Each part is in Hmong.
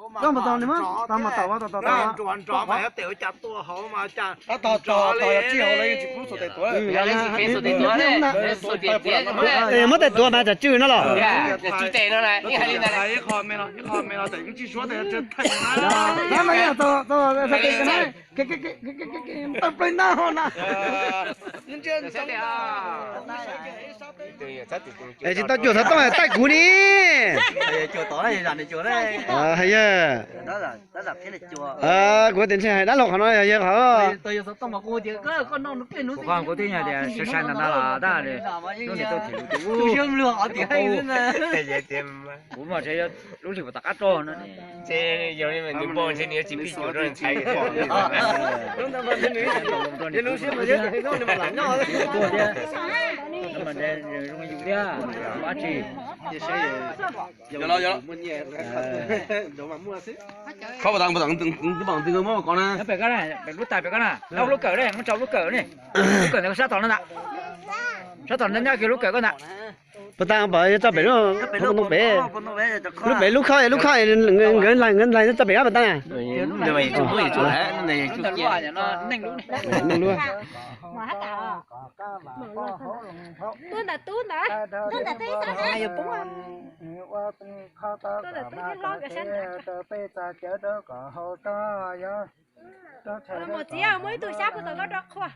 Koj mus tau li mas, tau mas tau, tau, tau, tau. Nruas nrov mas yog tes ua cas tua hauv mas cas. Tab tom tos tos yog tsij hauv lawv yeej tsis pub xuas tes tuav. Muab tes tuav mas tsam tswj no los. Ib qho me no, ib qho me no tes yeej tsij suab tes. Tawm plaws na ho na. Es tsis tau cuam xov tooj taij kuv ni. Yog, kuv tias ntshe hais dab laug qhov no yog yawg qhov. Kuv twb yog tias sai sai ntawd ntag los tab lub niag tau thim lus tus ub. Kuv mas ntshe yog lub hlis puas tom qab rog no. Nws npau ntshe nws yuav tsis pij cuam rau ntxhais. Zoo yus thiab, dab tsi. Koj puas tau, puas tau, twb pom ntws muab kov na. Pem koj na, pem lub tais pem koj na, lub kawm ne, muab tso lub kawm ne. Lub kawm ntawd sab tom no ntag. Sab tom no nyob kiag lub kawm koj ntag. Puas tau pom tso pem lub, pem lub khob, lub khob nkawd nkawd tso pem koj puas tau na. Tub ntawm tub ntawd, tub ntawm tub ib sab, tub ntawm tub thiab hlob nkawd sab ntawd. Mus txiv, muaj ib tug xyab puag tom koj rau qhua.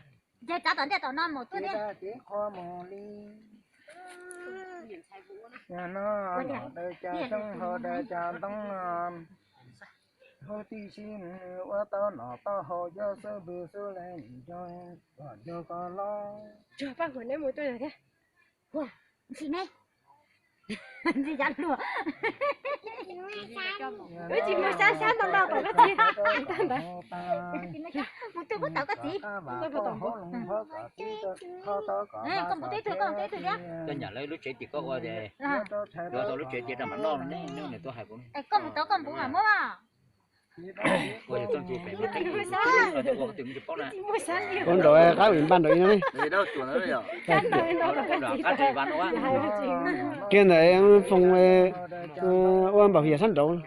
Ces tsav tom ntej tom no mus tuaj thiab. Yog no, daws cas xyoob ho daws cas ntoo, huv tib si ua tau nom tau haus cov xub npws xub le nco, kom nco koj los. Tsuag paj huam neb mus tuaj yog thiab. Ntxim ne, ntxim yav hluas. Wb tsis muaj xyab xyab ntau ntau tom koj txiv. Mus twg puag tom koj txiv. Koj mus twg twg koj mus twg twg thiab. Koj nyob lawv lub tsev tim koj ua ces, yuav tau lub tsev cia rau mam noj ne, nws tuaj hais kuv. Koj mus tau koj mus mas muab. Ua nraud qab vim npaj nraud ib no ne. Kiag ntawd foos ua npaum hiam sab nraud.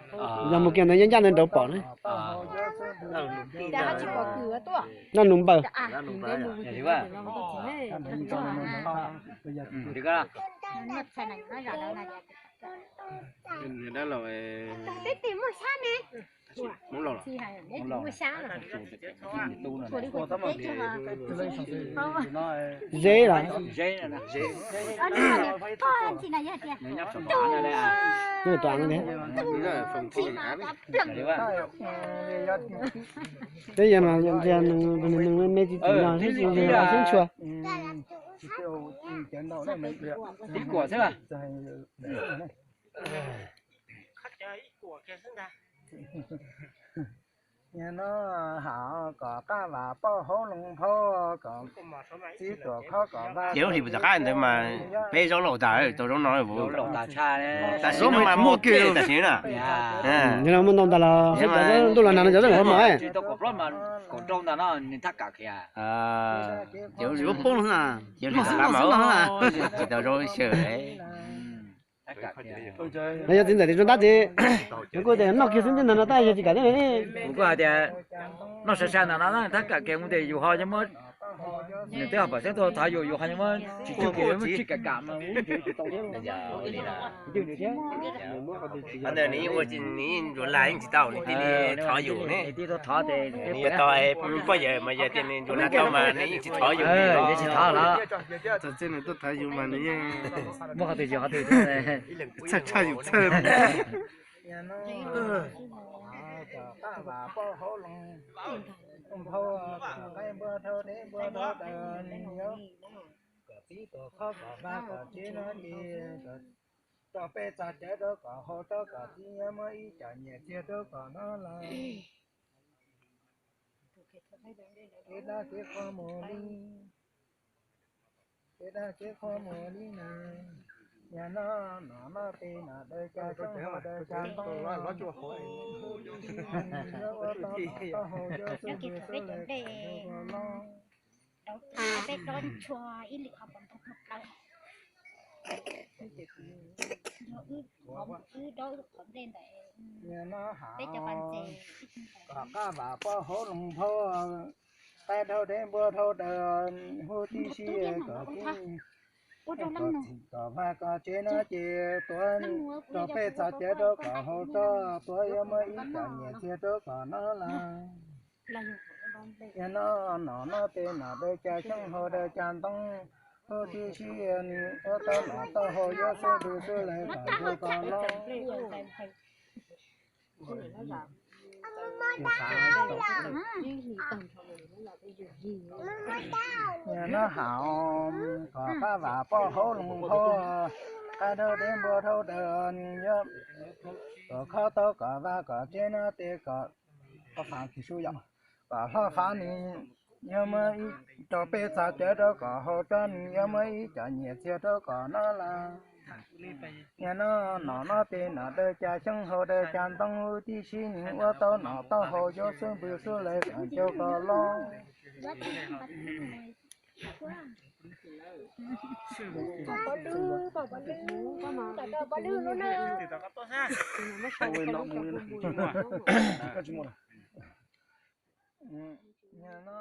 Yog mus kiag ntawd ncaj ncaj ntawd nraud pom ne. Noj nus npaws. Tib tug muaj xyab ne. Zeb los? Nyob tom no tiag. Peb yog mas nws me tsis tsis no xeeb tshua. Ib kuam xwb. Yog no, hab kom qab vam poj hauv loo phau, kom txib tuam khob kom vaj. Ces lub hlis puas tom qab ntawd mas peb zaub laus tas, tau zaub no. Zaub laus tas tshaj, tas sim no mas muaj kiag tam sim na. Muaj ntau ntag los, ntuj los nag no cov zaub laus mas. Tsis tau kaum plaub mas kaum rau ntag no nws thaj kam khiav. Ces lub hlis puas tom qab mas tsis tau zaub xyaw. Yog txiv ntxawm tias tsuas ntab ces, kuv tias noj kiag xwb ntag no tab yog tsis kam thiab ne. Kuv kuj hais tias noj sai sai ntag no thab kam kiag mus tias yus ho nws muab, nws twb ho pom xeeb tuaj thov yus, yus ho muab tsis cug kiag, muab tsij kam kam mas tsis tau thiab. Ntawd nws yeej ua, nws yeej ntsuas lag yeej tsis tau, nws thiaj li thov yus ne. Nws yuav tau poj yawm mas yog tias nws ntsuas lag tau mas nws yeej tsis thov yus, tsis thov lawm. Txawm nws tuaj thov yus mas nws yeej muaj qhov twg tsis qhov twg, txhawj tshaj yus txhawj. Kom txiv tuam khob kom vaj kom tsev no ces, rau peb txog cawv rau kom haus rau kom txiv nyiam muab ib co nyiam txiag rau kom no lawm. Kev dab kev qhua mus li, kev dab kev qhua mus li na. Yog no, nom noj tes nom daws cas xyoob ho daws cas ntoo, ua tau nom tau haus cov xub npws xub le kom nco koj los. Peb dob ntshua ib lwm qhov pom ntoo plaws. Niag no hav, kom qab vam poj hauv loos phauj, qaib dhau deb npua dhau daws, huv tib si kom txim kom vaj kom tsev no ces tuav rau pej txhais cawv rau kom haus tso, tuav yuav muab ib cov nyiaj txiag rau kom noj lawm. Niag no nom noj tes nom daws cas xyoob haus daws cas ntoo, huv tib si ua tau nom tau haus yuav xub npws xub lawm kom ncaus kom loj. Niag no hav, kom qab vam poj hauv loos phauj, qaib dhau deb npua dhau daws, yuav kom khob tau kom vaj kom tsev no tes kom, kom hlob fav nws yuav muab ib, rau pej txhais cawv rau kom haus tso, nws yuav muab ib cov nyiaj txiag rau kom noj lawm. Niag no nom noj tes nom daws cas xyoob haus daws cas ntoo, huv tib si nws ua tau nom tau haus yuav xub npws xub lawm kom ncaus kom loj. Niag no